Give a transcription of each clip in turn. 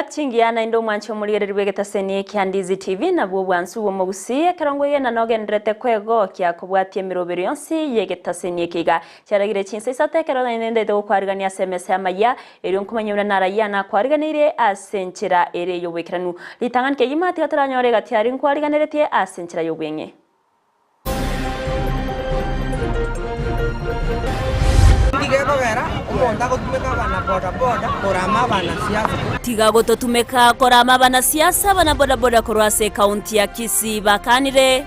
Chingaki chingiya naende omwanche omorigereria bw'egetaseni ekia Ndizi TV nabwo obwansu bw'omogusii ekero nkwegena nogendererete kwegokia kobwatia emeroberi yonsi y'egetaseni eke iga. Chiaragire chinsa isato ekero naende ndaete gokwarigania ase emesa y'amayia erio nkomanye buna narayia nakwariganeirie ase enchera ere ey'oboikeranu. Ritang'ani kegima tiga toranyore egati aria nkwariganeretie ase enchera y'obweng'e. Nigo ekogera omonto agotumeka abana boda boda korama abanasiasa. Tiga gototumeka korama abanasiasa abana boda boda korwa ase ekaunti ya Kisii bakanire.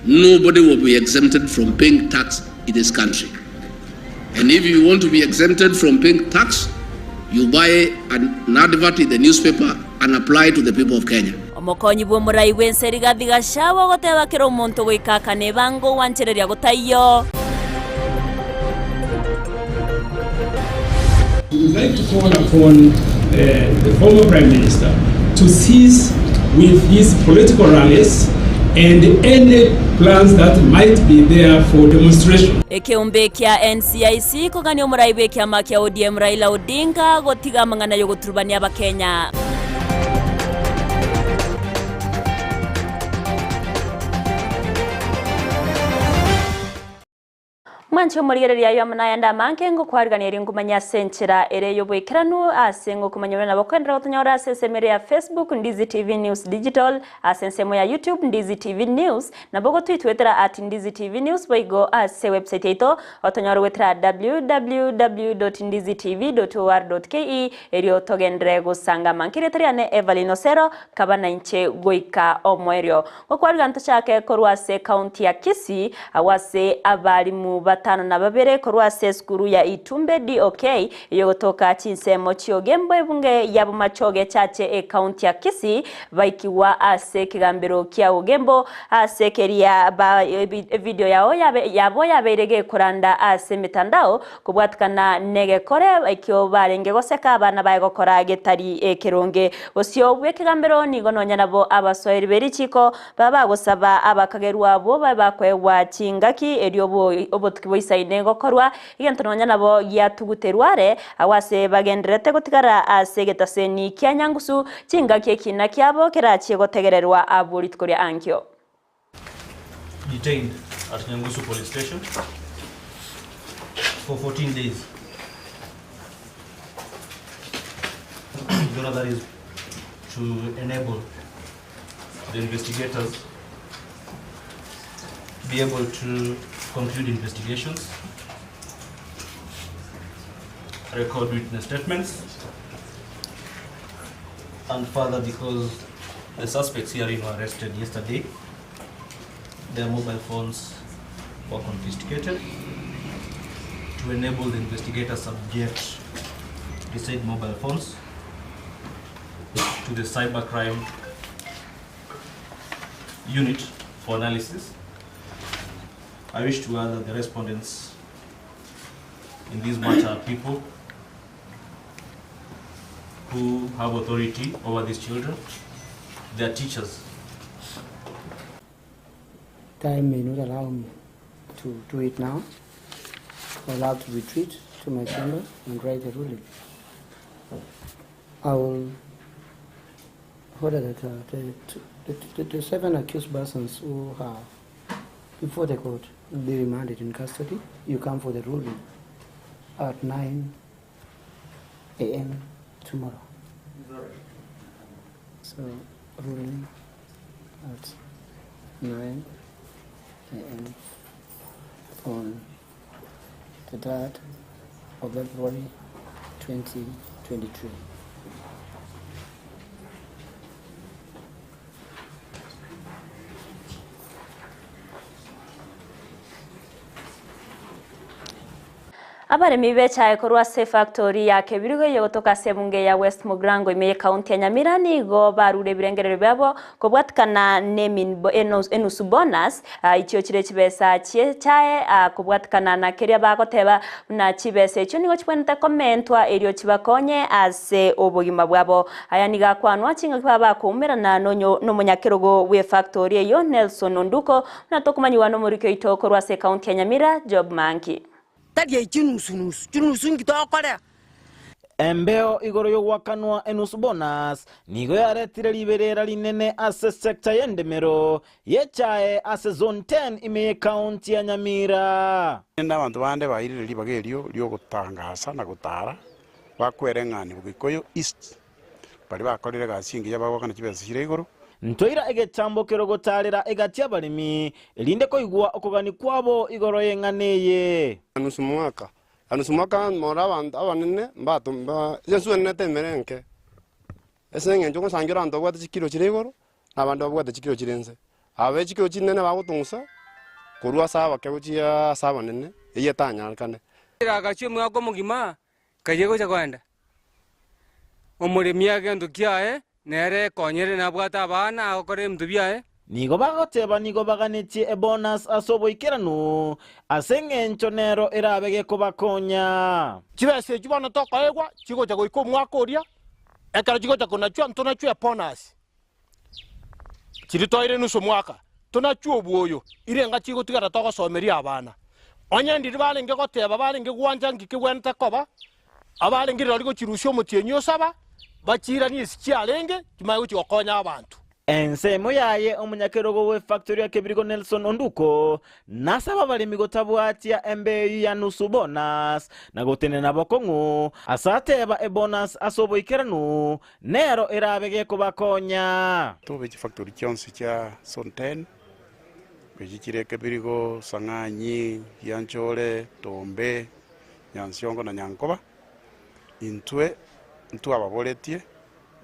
Nobody will be exempted from paying tax in this country and if you want to be exempted from paying tax you buy an advert in the newspaper and apply to the people of Kenya. Omokonyi bw'omorai bw'ense Rigathi Gachagua ogoteba kera omonto goika akane ebango ogwanchereria gotaiyo. We would like to call upon the former Prime Minister to cease with his political rallies and any plans that might be there for demonstration. Ekeombe kia NCIC kogania omorai bw'ekiama kia ODM Raila Odinga gotiga amang'ana y'ogoturubania abakenya. Mwanche omorigereria ayio amo nayande amange, ngokwarigania erio nkomanye ase enchera ere ey'oboikeranu, ase ngokomanya buna nabo okoenderera gotonyora ase ensemo ere ya Facebook, Ndizi TV News Digital, ase ensemo ya YouTube, Ndizi TV News, nabo ogotwitwetera at Ndizi TV News boigo ase website yaito otonyore goetera www.ndizitv.or.ke erio togenderere gosanga amange. Erieta riane Evelyn Osero, kaba nainche goika omoerio. Gokwarigana tochake korwa ase ekaunti ya Kisii, agwo ase abalimu batano na babere korwa ase esukuru ya Itumbe DOK eyogotoka chinsemo chi'Ogembo ebunge ya Bomachoge Chache ekaunti ya Kisii baikigwa ase ekegambero kia Ogembo ase keria ba evidio yao yabo yabeire gekoranda ase emetandao Kobwatikana negekore ekio barenge goseka abana baye gokora getari ekeronge. Bosio bw'ekegambero nigo nonya nabo abasoeri be richiiko baba bagosaba abakagerwa abwo babe bakoegwa chingaki erio obotuki boisaine gokorwa, egento nonya nabo giatuguterwa are agwo ase bagendererete gotigara ase egetaseni kia nyangusu chingaki ekina kiabo kerachie gotegererwa abwo rituko ria ankio. Detained at Nyangusu Police Station for 14 days. Your Honor, that is to enable the investigators to be able to conclude investigations, record witness statements, and further because the suspects herein were arrested yesterday, their mobile phones were confiscated to enable the investigators subject the said mobile phones to the cybercrime unit for analysis. I wish to add that the respondents in this matter are people who have authority over these children, their teachers. Time may not allow me to do it now. I'll have to retreat to my chamber and write the ruling. I will order that uh, the, the, the, the seven accused persons who are before the court will be remanded in custody. You come for the ruling at 9 a.m. tomorrow. So, ruling at 9 a.m. on the 3rd of February 2023. Abaremi b'echae korwa ase efactori ya Kebirigo eyegotoka ase ebunge ya West Mugirango ime y'ecounty ya Nyamira nigo barure ebirengererio biabo kobwatikana enusu bonus echio chire chibesa chi'echae kobwatikana na keria bagoteba buna chibesa echio nigo chibwenerete komentwa erio chibakonye ase obogima bwabo. Aya nigo akwanwa chingaki baba bakoumerana nomonyakerogo bw'efactori eyio Nelson Onduko buna tokomanyigwa nomoriki oito korwa ase ecounty ya Nyamira Job Manki. Tari eye chinusu nusu, chinusu inki togokorera? Embeo igoro y'ogoakanwa enusu bonus nigo yaretire riberera rinene ase sector y'endemero y'echae ase zone 10 ime y'ecounty ya Nyamira. Rende abanto bande bairire ribaga erio ri'ogotangasa na gotaara, bakwereng'ania Bogikuyu East, baria bakorire egasi engiya bagoakana chibesa chire igoro. Ntoira egetambo kerogotaarera egati y'abaremi, erinde koigwa okogania kwabo igoro y'eng'ana eye. Nusu mwaka, na nusu mwaka more abanto abanene mbato mba ensu enene temere enke, ase eng'encho ogosangia abanto babwate chikilo chire igoro, na abande babwate chikilo chire inse. Aba be chikilo chinene bagotung'usa korwa ase abake gochia ase abanene, eyio etanyarekane. Agachia omwaka omogima, kayia gocha kogenda. Omoremi agento kiaye nere ekonyire nabwate abana agokora ebinto biaye. Nigo bagoteba nigo baganetie ebonus ase oboikeranu, ase engencho nero erabe gekobakonya. Chibesa echio bono tokoegwa chigocha goika omwaka oria, ekero chigocha konachwa ntonachwe ebonus. Chiria toire nusu omwaka, tonachwe obwoyo, irenga chigotigara togosomeria abana. Onye ndiri barenge goteba barenge gwancha nki kegwenerete koba, abarenge rirorio gochirusia omotienyi o saba, bachiiranie ase chiarenge, chimanye gochia gokonya abanto. Ensemo yaye omonyakerogo bw'efactory ya Kebirigo Nelson Onduko nasaba abaremi gotabwatia embeyu ya nusu bonus na gotenena bokong'u ase ateba ebonus ase oboikeranu nero erabe gekobakonya. Tobe chifactory chionsi chia Zone 10, echio chire Kebirigo, Sang'anyi, Gianchore, Tombe, Nyansiongo na Nyankoba, intwe ntwababoretie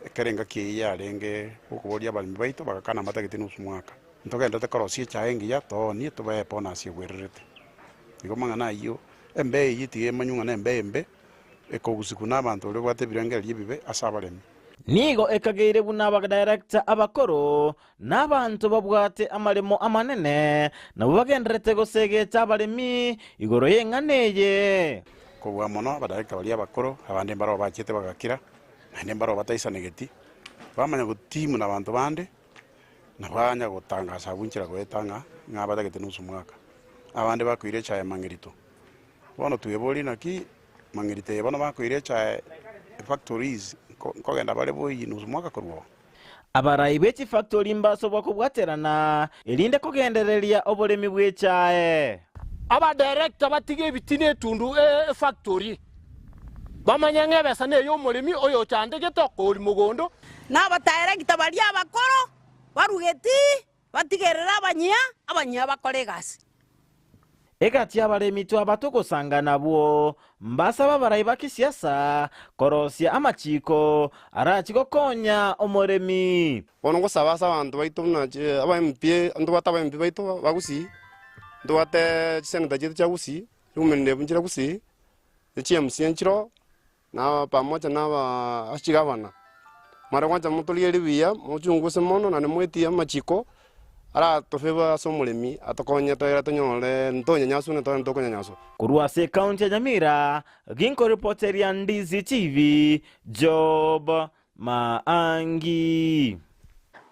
ekero engaki eyio yarenge gokoboria abaremi baito bagakana mbatagete nusu mwaka. Ntogenderete korosia echae engiya toonie tobae ebonus egwererete. Igo amang'ana ayio, embeo eyio tiga emanywe ng'a nembeo embe, ekogusigwa na abanto baria babwate ebirengererio ebibe ase abaremi. Nigo ekageire buna abadirector abakoro na abanto babwate amaremo amanene nabwo bagendererete gosegeta abaremi igoro y'eng'ana eye. Kobua mono abadirector baria abakoro, abande mbarabwo bachete bagakira, naende mbarabwo bataisanegeti, bamanya gotimu na abanto bande, na banya gotangasa abwo inchera goeta ng'a ng'a batagete nusu mwaka. Abande bakoira echae mang'erito. Bono tweborie naki mang'erito eye bono bakoira echae efactories nko nkogenda bare boiyie nusu mwaka korwa oo. Abarai be chifactori mbasobwa kobwaterana, erinde kogendereria oboremi bw'echae. Abadirector batige ebitina etundu efactory, bamanye ng'a ebesa ney'omoremi oyochandegete okoria mogondo. Na abadirector baria abakoro barugeti batigerere abanyia, abanyia bakore egasi. Egati y'abaremi twaba togosanga nabwo, mbasaba abarai ba kisiasa korosia amachiko arachi gokonya omoremi. Bono ngosaba ase abanto baito buna aba MP, ntobwate aba MP baito ba Gusii, ntobwate chiseneta chiaito chia Gusii, chiwomen rep nchire Gusii, ne chi MCA nchiroo, na pamoja na aba chigavana. Mware gwancha motorigererie buya, mochunguse mono naende mwetie amachiko aratofavour ase omoremi, atokonye toere tonyore ntonyanyaswe na tore ntokonyanyaswa. Korwa ase ekaunti ya Nyamira, ginkoripoteria Ndizi TV, Job Maangi.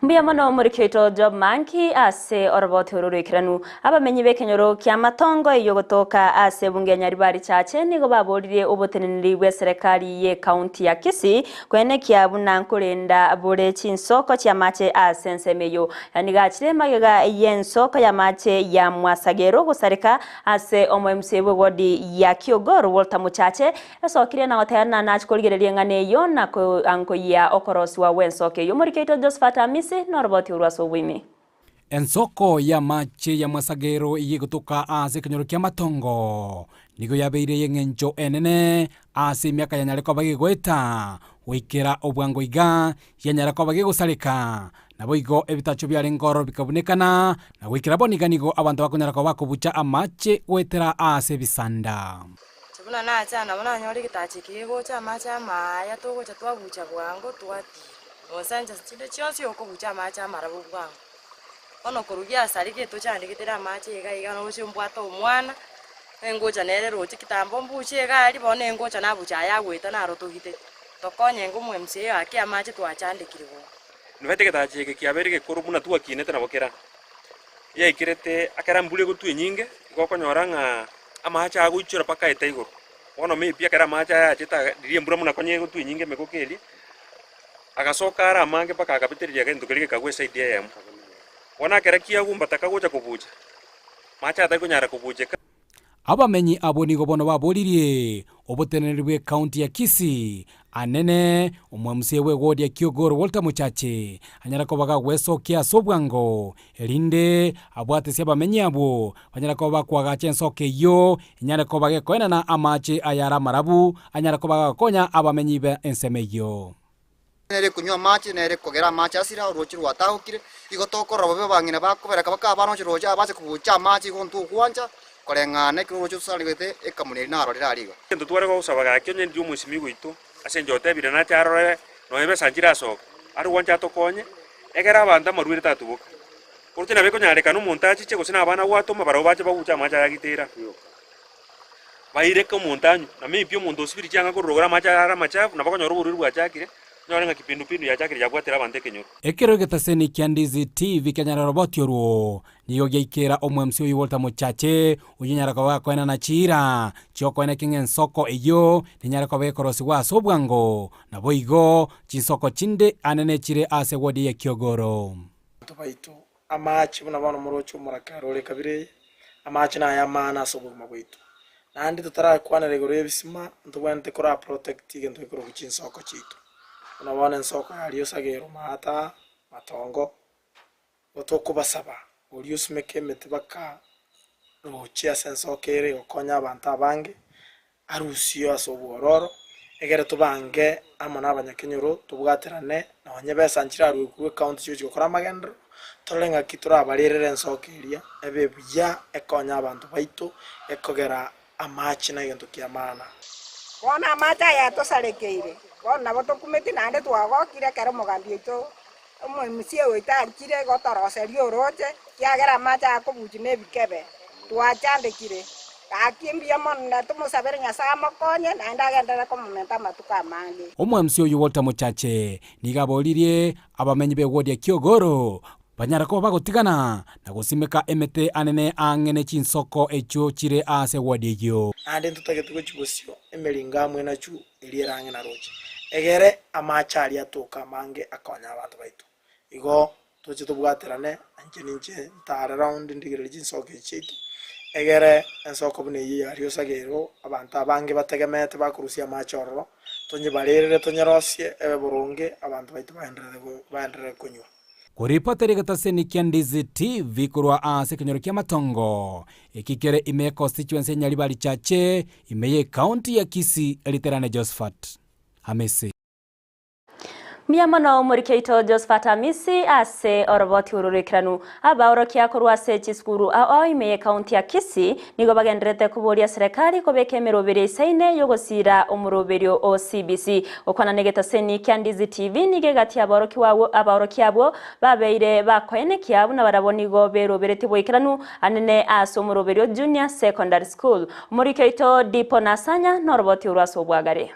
Mbuya mono omoriki oito Job Maangi ase oroboti oro roikeranu. Abamenyi b'ekenyoro kia Matongo eyio gotoka ase ebunge ya Nyaribari Chache nigo baboririe oboteneneri bw'eserekari y'ecounty ya Kisii koenekia buna nkorenda bore chinsoko chi'amache ase ensemo eyio. Nigo achire magega y'ensoko y'amache ya Mwasagero gosareka ase omo MCA bw'ewodi ya Kiogoro Walter Mochache Esokire na goteba ng'a nache korigereria eng'ana eyio na koyia okorosiwa gw'ensoko eyio. Omoriki oito Josephat Amisi noroboti orwo ase oboime. Ensoko y'amache y'amasagero ey'egotoka ase ekenyoro ki'amatongo nigo yabeire ey'engencho enene ase emiaka yanyare koba gegoeta, goikera obwango iga yanyara koba gegosareka. Naboigo ebitacho biarenge ororo bikabunekana, na goikera bono iga nigo abanto bakonyara koba bakobucha amache goetera ase ebisanda. Inche buna nacha nabo nanyora egetacho eke gegocha amache amaaya togocha twabucha bwango twatira. Gose inche chinde chionsi okobucha amache amarabu bwango. Bono korwa giasarigete tochandegetere amache iga iga roche mbwate omwana, nengocha nere roche kitambo mbuche iga aria bono nengocha nabucha aya agoeta naro togitete. Tokonye ng'a omo MCA ake amache twachandekire bono. Nobete egetacho eke kiabeire gekoro buna twakinete nabo kera. Yaikerete ekero embura egotwa enyinge, igo okonyora ng'a. Amache agoichora mpaka aete igoro. Bono maybe ekero amache aya achete aga riria embura buna konya egotwa enyinge emegoko eria, agasoka are amange mpaka agabetereria egento keria gekagwa eside eyemo. Bono ekero kiagumbata kagocha kobucha, mache atari konyara kobucheka. Abamenyi abwo nigo bono baboririe oboteneneri bw'ecounty ya Kisii, anene omwamusia bw'eward ya Kiogoro Walter Mochache anyare koba gagwesokia ase obwango erinde abwatesie abamenyi abwo banyare koba bakoagacha ensoko eyio enyare koba gekoenana amache ayare amarabu anyare koba gagokonya abamenyi be ensemo eyio. Nere konywa amache, nere kogera amache asire, orooche rwatagokire. Igo tokorora bobe abang'ina bakobereka bakaba abana gochia roche abache kobucha amache igo ntogwancha koreng'ana ekero orooche rosaregete ekamuna eria narorire aria iga. Egento tware gosaba gaki onye ndiri omoisimi goito, ase inche otebire nache arore nonya ebesa nchire asoke, are gwancha atokonye, egere abanto amarwaire tatuboka. Oroche nabo ekonyarekana omonto achiche gose na abana gwatoma barabwo bache babuche amache aya agitera. Baireke omonto anywe, na maybe omonto osibirie chianga korwa rogoro amache are amachafu, nabo okonyora oborwaire bwachakire, onyore ng'a kipindupindu yachakire yabwatire abanto ekenyoro. Ekero egetaseni kia Ndizi TV kianyara roboti orwo, nigo giaikera omo-MC oyio Walter Mochache, oyio onyara koba gakoenana chiira chiokoeneki ng'a ensoko eyio nenyare koba gekorosigwa ase obwango, naboigo chinsoko chinde anene chire ase ward ya Kiogoro. Abanto baito, amache buna bono moroche omorakera ore kabere eye, amache naye amana ase obogima bwaito. Naende totarakwanera igoro y'ebisima, ntobwenerete kora protect egento gekorokwa chinsoko chiaito. Buna bono ensoko ya Riosagero, Maata, Matongo, igo tokobasaba oria osimeke emete baka roche ase ensoko ere egokonya abanto abange, Arusio ase obwororo, egere tobange amo nabanyakenyoro, tobwaterane, nonye besa nchirarue korwa ecounty chigochi gokora amagenderero, torore ng'aki torabarerere ensoko eria, ebe buya, ekonye abanto baito, ekogera amache na egento kia maana. Bono amache aya atosarekeire, bono nabo tokumeti naende twagokire ekero omogambi oito omomusia oito anchire gotoroseria orooche, ekiagera amache aya akobuchwa nebikebe, twachandekire. Gaki mbuya mono na tomosabere Nyasae amokonye, naende agenderere komomenta amatuko amange. Omwamsi oyio Walter Mochache nigo aboririe abamenyi b'ewodi ya Kiogoro banyare koba bagotigana na gosimeka emete anene ang'e ne chinsoko echio chire ase ewodi eyio. Naende ntotagete gochia bosio emeringo amo enachu eria ere ang'e na roche, egere amache aria atoke amange akonye abanto baito. Igo toche tobwaterane, na inche ninche ntare round ndigererie chinsoko echi chiaito, egere ensoko buna eyio ya Riosagero, abanto abange bategemeete bakorusia amache ororo, tonyebarerere tonyerosie ebe boronge, abanto baito baenderere baenderere konywa. Koripotera egetaseni kia Ndizi TV korwa ase ekenyoro kia Matongo, eki kere ime ye constituency ya Nyaribari Chache, ime ye county ya Kisii, Riterane Josephat Hamisi. Mbuya mono omoriki oito Josephat Amisi ase oroboti oro rw'ekeranu. Abaorokia korwa ase chisukuru ao ao ime ye county ya Kisii nigo bagendererete koboria serekari kobeka emeroberio eisaine y'ogosiira omoroberio o CBC. Gokwana negetaseni kia Ndizi TV nigo egati abaorokia abwo babeire bakoenekia buna barabwo nigo beroberetie boikeranu anene ase omoroberio Junior Secondary School. Omoriki oito Dipo Nasanya noroboti orwo ase obwagare.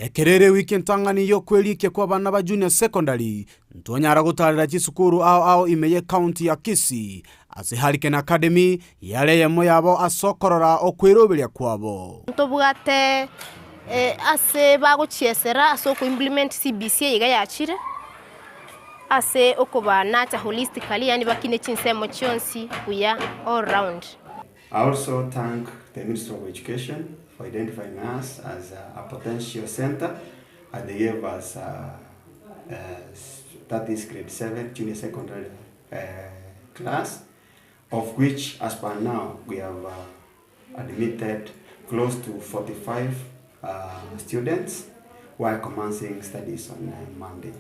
Ekero ere ewiki entang'ani y'okwerikia kw'abana ba Junior Secondary, ntonyara gotarera chisukuru ao ao ime y'ecounty ya Kisii, ase Hurricane Academy yare eyemo yabo ase okorora okweroberia kwabo. Ntobwate ase bagochiesera ase oko implement CBC eye iga yachire, ase okobanacha holistically yaani bakine chinsemo chionsi buya all round. I also thank the Ministry of Education for identifying us as a potential centre and they gave us that is grade 7 junior secondary class of which as per now we have admitted close to 45 students who are commencing studies on Monday.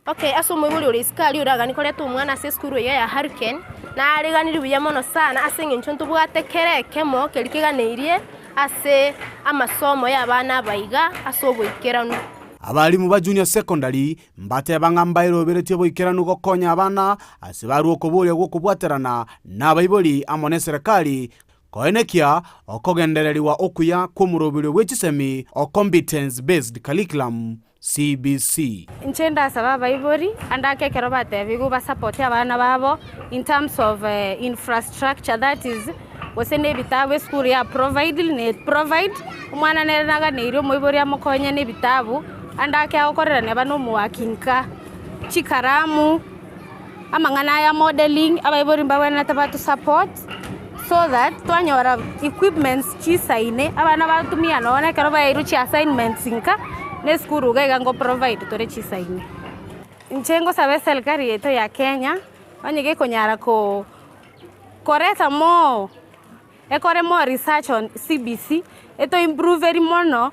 Okay, ase omoibori ore isiko aria oraganie koreta omwana ase esukuru eye ya Hurricane, nareganirie buya mono sana ase eng'encho ntobwate kera ekemo keria keganeirie ase amasomo ya abana aba iga ase oboikeranu. Abalimu ba Junior Secondary mbateba ng'a mbairoberetie oboikeranu gokonya abana ase barue okoboria gw'okobwaterana nabaibori amo neserekari koenekia okogendererigwa okuya kw'omoroberio bwe chisemi o Competence Based Curriculum. CBC. Inche ndasaba abaibori ande ake ekero batebigwe basapote abana babo in terms of infrastructure that is gose na ebitabu esukuru ya provide ne provide omwana nere naganeiri omoibori amokonye na ebitabu ande ake agokorera neba na omoaki nka chikaramu amang'ana aya modelling abaibori mbabwenerete bato support so that twanyora equipments chisaine abana batumia nonye ekero baeirwe chi assignments nka na esukuru iga iga ngo provide tore chisaine. Inche ngosaba eserikari yaito ya Kenya onye gekonyara ko koreta more ekore more research on CBC eto improve eri mono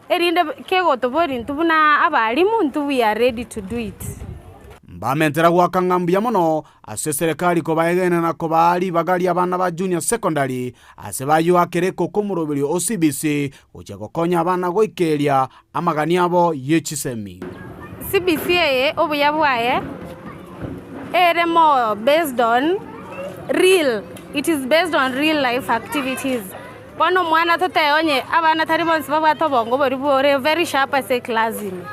Erinde kegotoboria intwe buna abalimu, intwe we are ready to do it. Mbamentera goaka ng'a mbuya mono ase eserekari kobaegena na kobaa ribaga ri'abana ba junior secondary ase bayoakera ekoko omoroberio o CBC gochia gokonya abana goikeria amagani abo ye chisemi. CBC eye obuya bwaye ere more based on real, it is based on real life activities. Bono omwana totebe onye abana tari bonsi babwate obongo boria bore very sharp ase eclass ime,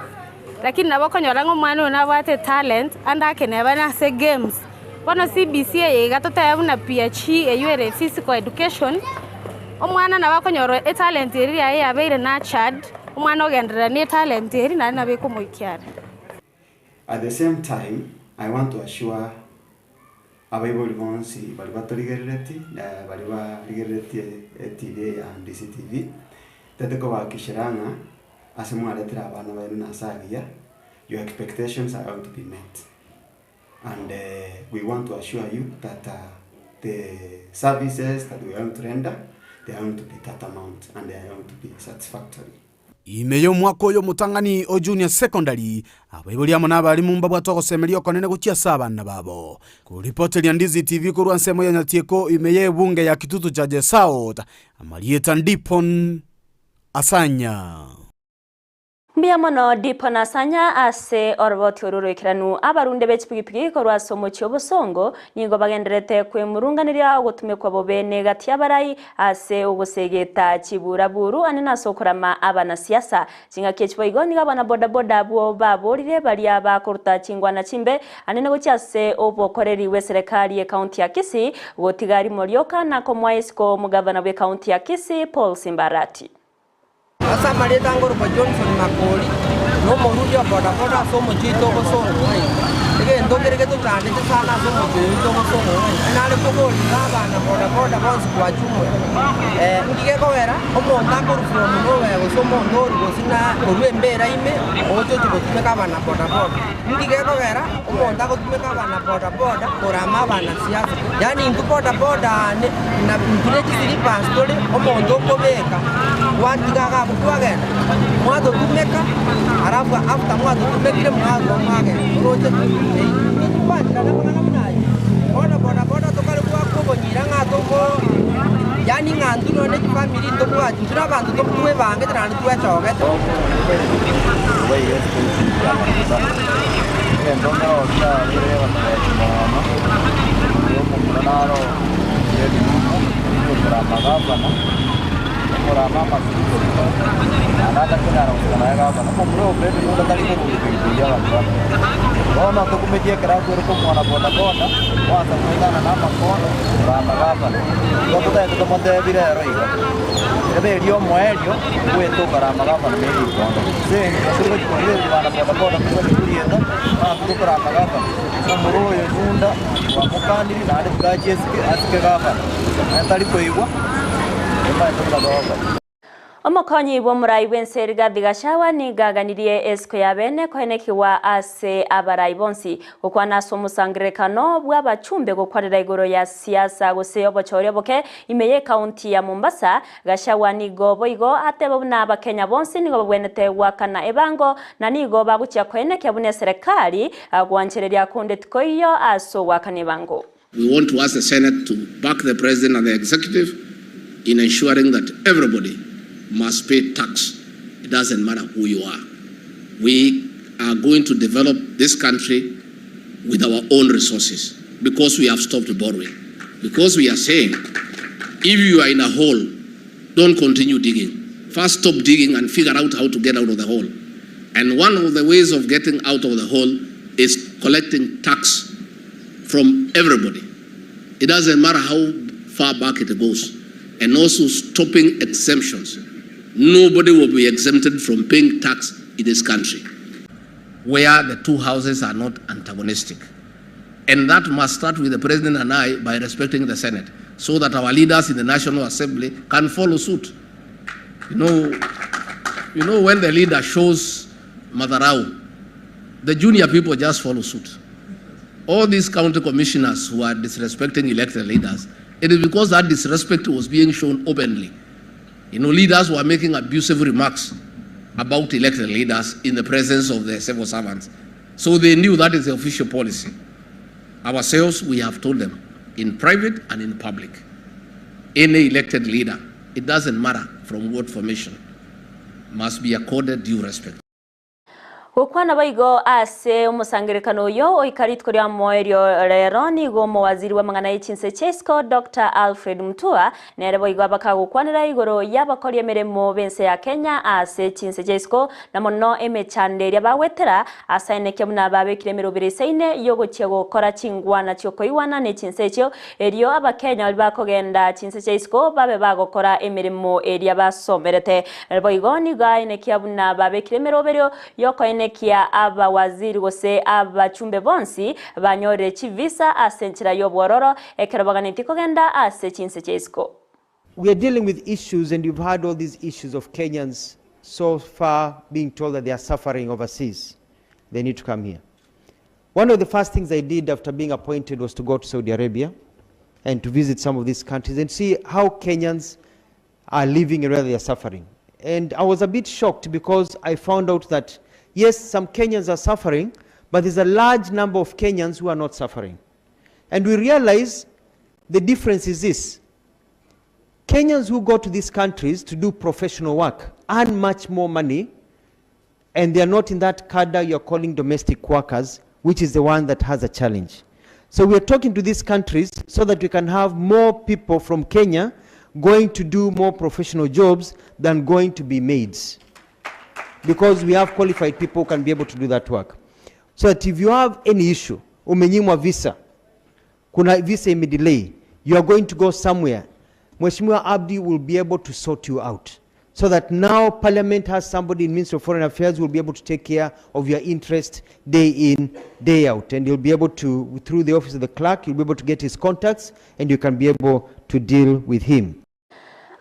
lakini nabo okonyora ng'a omwana oyo nabwate etalent ande ake neba nase egames. Bono CBC eye iga totebe buna PHE eywo ere physical education, omwana nabo akonyora etalent eria yaye yabeire nurtured, omwana ogenderera na etalent eria naende nabo ekomoikia are. At the same time, I want to assure Abaibori bonsi baria batorigerereti na baria barigereretie etv eye ya Ndisi TV, tete kobahakikishera ng'a ase mwaretire abana baino na ase agiya, your expectations are going to be met. And we want to assure you that the services that we are going to render, they are going to be tantamount and they are going to be satisfactory. Ime y'omwaka oyo omotang'ani o Junior Secondary, abaibori amo nabarimu mbabwate ogosemeria okonene gochia ase abana babo. Koripoteria Ndizi TV korwa ensemo ya Nyatieko ime y'ebunge ya Kitutu Chache South, amarieta Ndipon Asanya. Mbuya mono Dipon Asanya ase oroboti oru roikeranu. Abarunde be chipigipigi korwa ase omochie obosongo nigo bagendererete kwemurunganeria ogotumekwa bobe negati y'abarai Ase ogosegeta chiburaburu ane nase okorama abanasiasa. Chingaki echi boigo nigo abana bodaboda abwo baborire baria bakoruta chingwana chimbe anene gochia ase obokoreri bw'eserekari y'ecounty ya Kisii gotiga rimo rioka na komoa isiko omogavana bw'ecounty ya Kisii Paul Simba Arati. Ase amarieta ngorokwa Johnson Makori, na omorundi o bodaboda ase omochie oito obosongo ng'ai. Egento kere getochandete sana ase omochie oyo oito obosongo ng'ai, nare koborera abana bodaboda bonsi kwachumura. Nki gekogera omonto akorwa from nowhere gose omonto orwa gose na korwa embera ime ogocha ochi gotumeka abana bodaboda. Nki gekogera omonto agotumeka abana bodaboda korama abana siasa. Yaani intwe bodaboda ne na intwe ne chislippers tore omonto okobeka gwatiga iga abwo kwagenda mwatotumeka alafu after mwatotumekire mwarwa mwagenda oroche titokwancherana amang'ana buna ayio. Bono bodaboda tokare goaka obonyira ng'a togo yaani ng'a intwe nonye ne chifamiri ntobwati intwe na abanto twebangete naende twechogete. Omokonyi bw'omorai bw'ense Rigathi Gachagua nigo aganirie esiko ya bene koenekigwa ase abarai bonsi. Gokwana ase omosangererekano bw'abachumbe gokwanera igoro ya siasa gose obochori oboke ime y'ecounty ya Mombasa, Gachagua nigo boigo ateba buna abakenya bonsi nigo babwenerete goakana ebango na nigo bagochia koenekia buna eserekari gwanchereria konde tikoiyo ase ogoakana ebango. We want to ask the Senate to back the President and the Executive in ensuring that everybody must pay tax. It doesn't matter who you are. We are going to develop this country with our own resources because we have stopped borrowing. Because we are saying, if you are in a hole, don't continue digging. First stop digging and figure out how to get out of the hole. And one of the ways of getting out of the hole is collecting tax from everybody. It doesn't matter how far back it goes. And also stopping exemptions. Nobody will be exempted from paying tax in this country. Where the two houses are not antagonistic. And that must start with the president and I by respecting the Senate so that our leaders in the National Assembly can follow suit. You know, you know when the leader shows Madarau, the junior people just follow suit. All these county commissioners who are disrespecting elected leaders, it is because that disrespect was being shown openly. You know, leaders were making abusive remarks about elected leaders in the presence of the civil servants. So they knew that is the official policy. Ourselves, we have told them in private and in public. Any elected leader, it doesn't matter from what formation, must be accorded due respect. Gokwana boigo ase omosangererekano oyo oika rituko ria moerio rero nigo omowaziri bw'amang'ana ye chinse chia isiko Dr. Alfred Mutua nere boigo abakagokwanera igoro y'abakori emeremo b'ense ya Kenya ase chinse chia isiko na mono emechando eria bagwetera ase aenekia buna babekire emerobere isaine yogochia gokora chingwana chiokoigwana ne chinse echio erio abakenya baria bakogenda chinse chia isiko babe bagokora emeremo eria basomerete. Boigo nigo aenekia buna babekire emeroberio yokoenekia abawaziri gose abachumbe bonsi banyorire chivisa ase enchera y'obwororo ekero baganetie kogenda ase chinse chia isiko. We are dealing with issues, and you've heard all these issues of Kenyans so far being told that they are suffering overseas. They need to come here. One of the first things I did after being appointed was to go to Saudi Arabia and to visit some of these countries and see how Kenyans are living and whether they are suffering. And I was a bit shocked because I found out that, yes, some Kenyans are suffering, but there's a large number of Kenyans who are not suffering. And we realize the difference is this. Kenyans who go to these countries to do professional work earn much more money, and they are not in that cadre you're calling domestic workers, which is the one that has a challenge. So we are talking to these countries so that we can have more people from Kenya going to do more professional jobs than going to be maids. Because we have qualified people who can be able to do that work. So that if you have any issue, umenyimwa visa, kuna visa imedelay, you are going to go somewhere, Mheshimiwa Abdi will be able to sort you out. So that now Parliament has somebody in Ministry of Foreign Affairs who will be able to take care of your interest day in, day out. And you'll be able to, through the office of the clerk, you'll be able to get his contacts and you can be able to deal with him.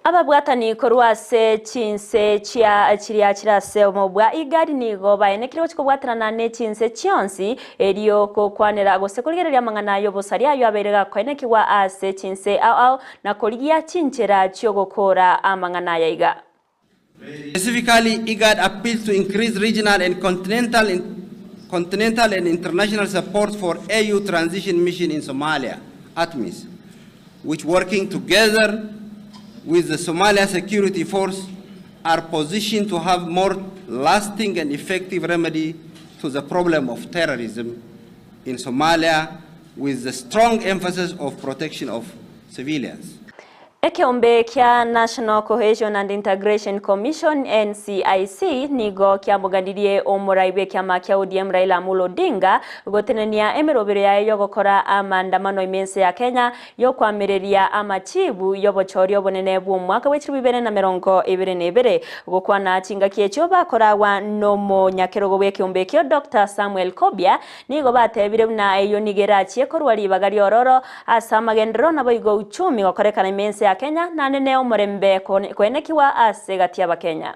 Ababwatani korwa ase chinse chia chiria chira ase omobwa igari nigo baenekire gochia kobwatanana ne chinse chionsi erio kokwanera gose korigereria amang'ana y'obosari ayo abeire gakoenekigwa ase chinse ao ao na korigia chinchera chiogokora amang'ana aya iga. Specifically, IGAD appeals to increase regional and continental, continental and international support for AU transition mission in Somalia, ATMIS, which working together with the Somalia Security Force are positioned to have more lasting and effective remedy to the problem of terrorism in Somalia with the strong emphasis of protection of civilians. Ekeombe kia National Cohesion and Integration Commission NCIC nigo kiamuganirie omorai bw'ekiama kia ODM Raila Amolo Odinga gotenenia emerobero yaye yogokora amandamano imense ya Kenya yokwamireria amachibu y'obochori obonene bw'omwaka w'echiribu ibere na mirongo ibere na ibere gokwana chingaki echio bakoragwa n'omonyakerogo bw'ekeombe ekio Dr. Samuel Kobia nigo batebire buna eyo nigo erachie korwa ribaga riororo ase amagenderero naboigo uchumi gokorekana imense ya Kenya nane omorembe koenekiwa ase gati y'Abakenya.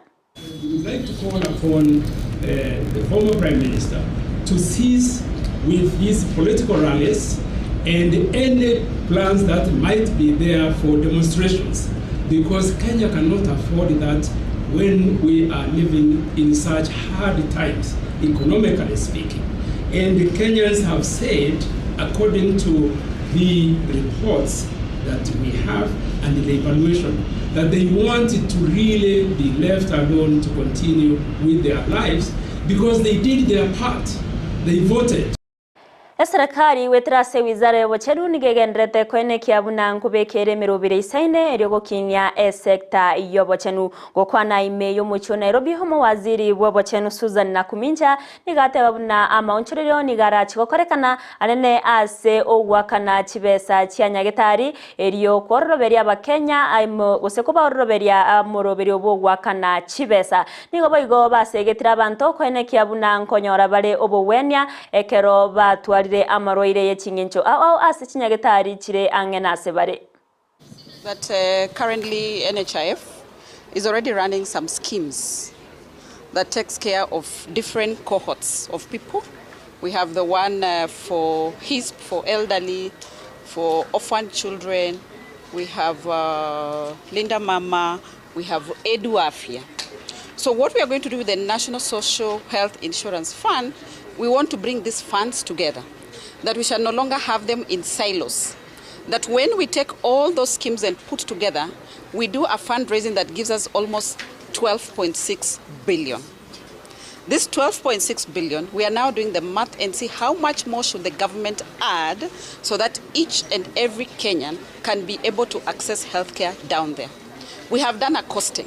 We would like to call upon the former Prime Minister to cease with his political rallies and any plans that might be there for demonstrations, because Kenya cannot afford that when we are living in such hard times, economically speaking. And the Kenyans have said, according to the reports that we have and the evaluation, that they wanted to really be left alone to continue with their lives because they did their part. They voted. Eserekari goetera ase ewizara y'obochenu nigo egendererete koenekia buna nkobekere emerobere eisaine erio gokinia esecta y'obochenu. Gokwana ime y'omochie o Nairobi, omowaziri bw'obochenu Susan Nakumincha nigo ateba buna amaonchorerio nigo arache gokorekana anene ase ogoakana chibesa chia nyagetari erio kwororoberia abakenya gose kobaororoberia omoroberio bw'ogoakana chibesa. Nigo boigo basegetire abanto koenekia buna nkonyora bare obogwenia ekero batwarire amarwaire ye ching'encho ao ao ase chinyagetari chire ang'e nase bare. That currently NHIF is already running some schemes that takes care of different cohorts of people. We have the one for HISP, for elderly, for orphan children. We have Linda Mama, we have Edu Afya. So what we are going to do with the National Social Health Insurance Fund, we want to bring these funds together, that we shall no longer have them in silos. That when we take all those schemes and put together, we do a fundraising that gives us almost 12.6 billion. This 12.6 billion, we are now doing the math and see how much more should the government add so that each and every Kenyan can be able to access healthcare down there. We have done a costing.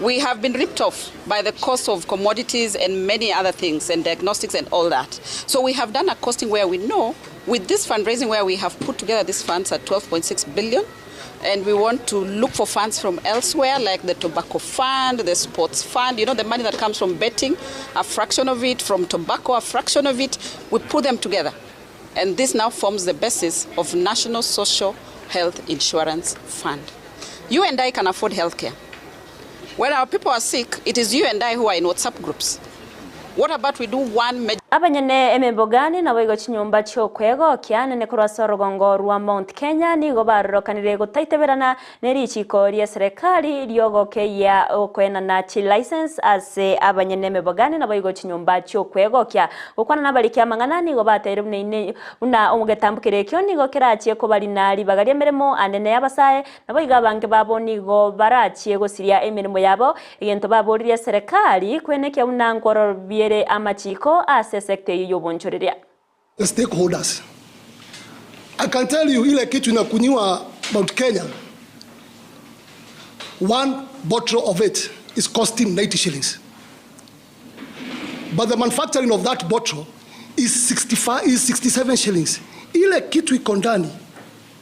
We have been ripped off by the cost of commodities and many other things and diagnostics and all that. So we have done a costing where we know with this fundraising where we have put together these funds at 12.6 billion, and we want to look for funds from elsewhere like the tobacco fund, the sports fund, the money that comes from betting, a fraction of it, from tobacco, a fraction of it, we put them together. And this now forms the basis of National Social Health Insurance Fund. You and I can afford healthcare. When our people are sick, it is you and I who are in WhatsApp groups. What about we do one major Abanyene emebogani naboigo chinyomba chi'okwegokia nene korwa ase orogongo rwa Mount Kenya nigo barorokanire gotaiteberana ne richiko ri'eserekari ri'ogokeyia okoenana chilicense ase abanyene emebogani naboigo chinyomba chi'okwegokia. Gokwana nabariki amang'ana nigo bateire buna ine buna omogetambo keria ekio nigo kerachie kobarina ribaga ri'emeremo anene y'abasae Naboigo abange babo nigo barachie gosiria emeremo yabo, egento baboririe eserekari kwenekia buna nkworobiere amachiko ase esecta eyio y'obonchoreria. The stakeholders. I can tell you ile kitu inakunyiwa Mount Kenya, one bottle of it is costing 90 shillings. But the manufacturing of that bottle is 65, is 67 shillings. Ile kitu iko ndani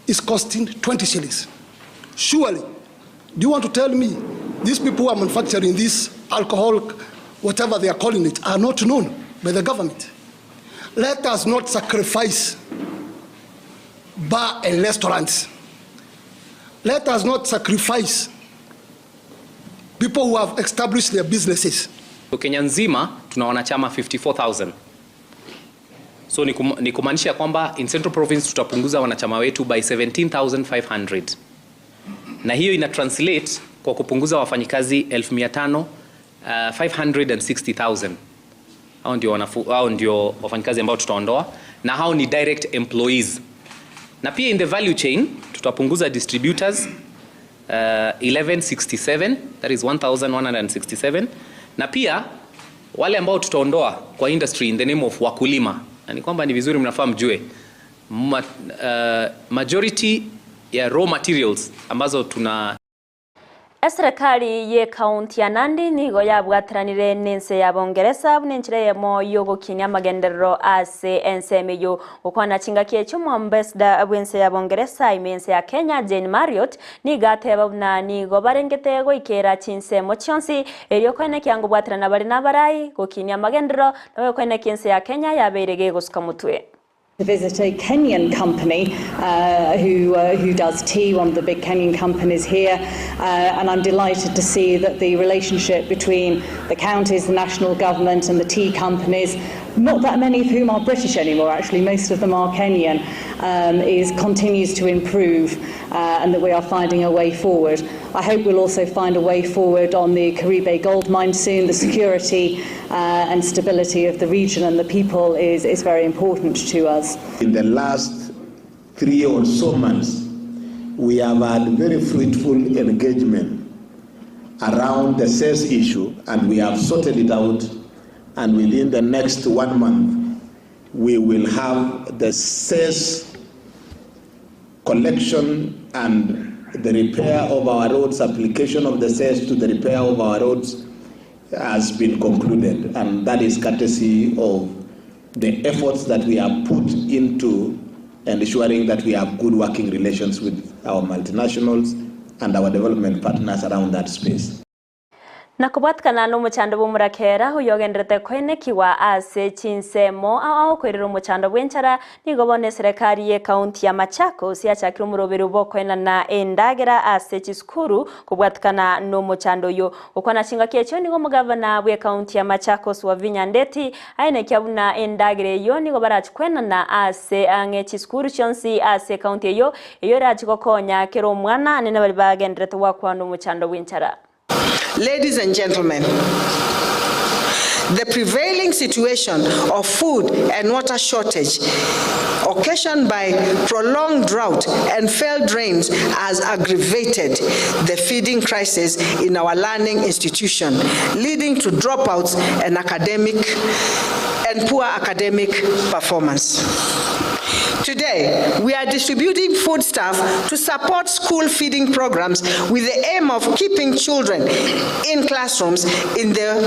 is costing 20 shillings. Surely, do you want to tell me these people who are manufacturing this alcohol, whatever they are calling it, are not known by the government? Let us not sacrifice bar and restaurants. Let us not sacrifice people who have established their businesses. Kenya nzima tuna wanachama 54000. So ni kumaanisha kwamba in Central Province tutapunguza wanachama wetu by 17500. Na hiyo ina translate kwa kupunguza wafanyikazi elfu mia tano, 560,000. Hao ndio hao ndio wafanyikazi ambao tutaondoa, na hao ni direct employees. Na pia in the value chain tutapunguza distributors 1167, that is 1167, na pia wale ambao tutaondoa kwa industry in the name of wakulima. Na ni kwamba ni vizuri mnafaa mjue majority ya raw materials ambazo tuna Eserekari ye county ya Nandi nigo yabwataranire n'ense ya Bongeresa buna enchera eyemo yogokinia amagenderero ase ensemo eyo. Gokwana chingaki echio omoambassador bw'ense ya Bongeresa ime ense ya Kenya Jane Marriott nigo ateba buna nigo barengete goikera chinsemo chionsi erio koenekia ngobwaterana bare n'abarai gokinia amagenderero nabo koenekia ense ya Kenya yabeire gegosuka motwe. To visit a Kenyan company who does tea, one of the big Kenyan companies here, and I'm delighted to see that the relationship between the counties, the national government and the tea companies, not that many of whom are British anymore actually, most of them are Kenyan, is continues to improve, and that we are finding a way forward. I hope we'll also find a way forward on the Caribe gold mine soon. The security and stability of the region and the people is very important to us. In the last 3 or so months, we have had very fruitful engagement around the cess issue, and we have sorted it out, and within the next 1 month, we will have the cess collection and the repair of our roads, application of the cess to the repair of our roads has been concluded. And that is courtesy of the efforts that we have put into ensuring that we have good working relations with our multinationals and our development partners around that space. Na kobwatikana nomochando bw'omorakera oyogendererete koenekigwa ase chinsemo ao ao koirera omochando bw'enchara, nigo bono eserekari y'ecounty ya Machakos yachakire omoroberio bw'okoenana endagera ase chisukuru kobwatikana nomochando oyio. Gokwana chingaki echio nigo omogavana bw'ecounty ya Machakos Wavinya Ndeti aenekia buna endagera eyio nigo barachi koenana ase ang'e chisukuru chionsi ase ecounty eyio, eyio erachi gokonya kera omwana anene baria bagendererete goakwana omochando bw'enchara. Ladies and gentlemen, the prevailing situation of food and water shortage occasioned by prolonged drought and failed rains has aggravated the feeding crisis in our learning institution, leading to dropouts and academic and poor academic performance. Today, we are distributing foodstuff to support school feeding programs with the aim of keeping children in classrooms in the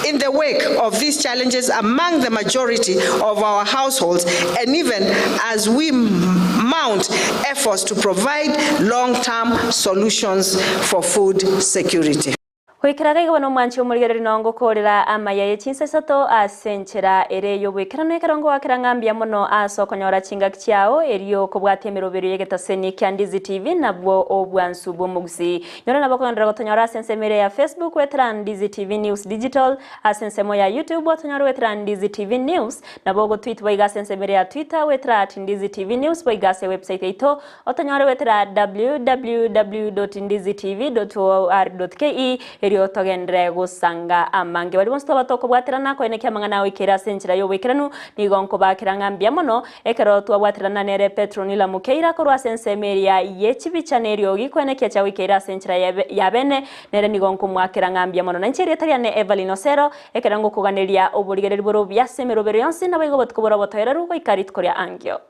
in the wake of these challenges among the majority of our households and even as we mount efforts to provide long-term solutions for food security. Goikera gaiga bono omwanchi omorigereria nongo korera amaya ye chinsa isato ase enchera ere y'oboikeranu ekero ngoakera ng'a mbuya mono ase okonyora chingaki chiao erio kobwatia emeroberio y'egetaseni kia Ndizi TV nabwo obwansu bw'omogusii. Nyora nabo okogenderera gotonyora ase ensemo ere ya Facebook goetera Ndizi TV News Digital, ase ensemo ya YouTube otonyore goetera Ndizi TV News, nabo ogotweet boigo ase ensemo ere ya Twitter goetera at Ndizi TV News boigo ase ewebsite yaito Otonyore goetera www.ndizitv.or.ke erio togenderere gosanga amange. Baria bonsi twaba tokobwaterana koenekia amang'ana agoikera ase enchera y'oboikeranu, nigo nkobakera ng'a mbuya mono ekero twabwaterana nere Petronila Mukeira korwa ase ensemo eria ye chibicha na eriogi koenekia chiagoikeire ase enchera ya bene, nere nigo nkomoakera ng'a mbuya mono. Na inche erieta riane Evelyn Osero, ekero ngokoganeria oborigereria bore obuya ase emerobero yonsi, naboigo obotuko bore obotoereru goika rituko ria ankio.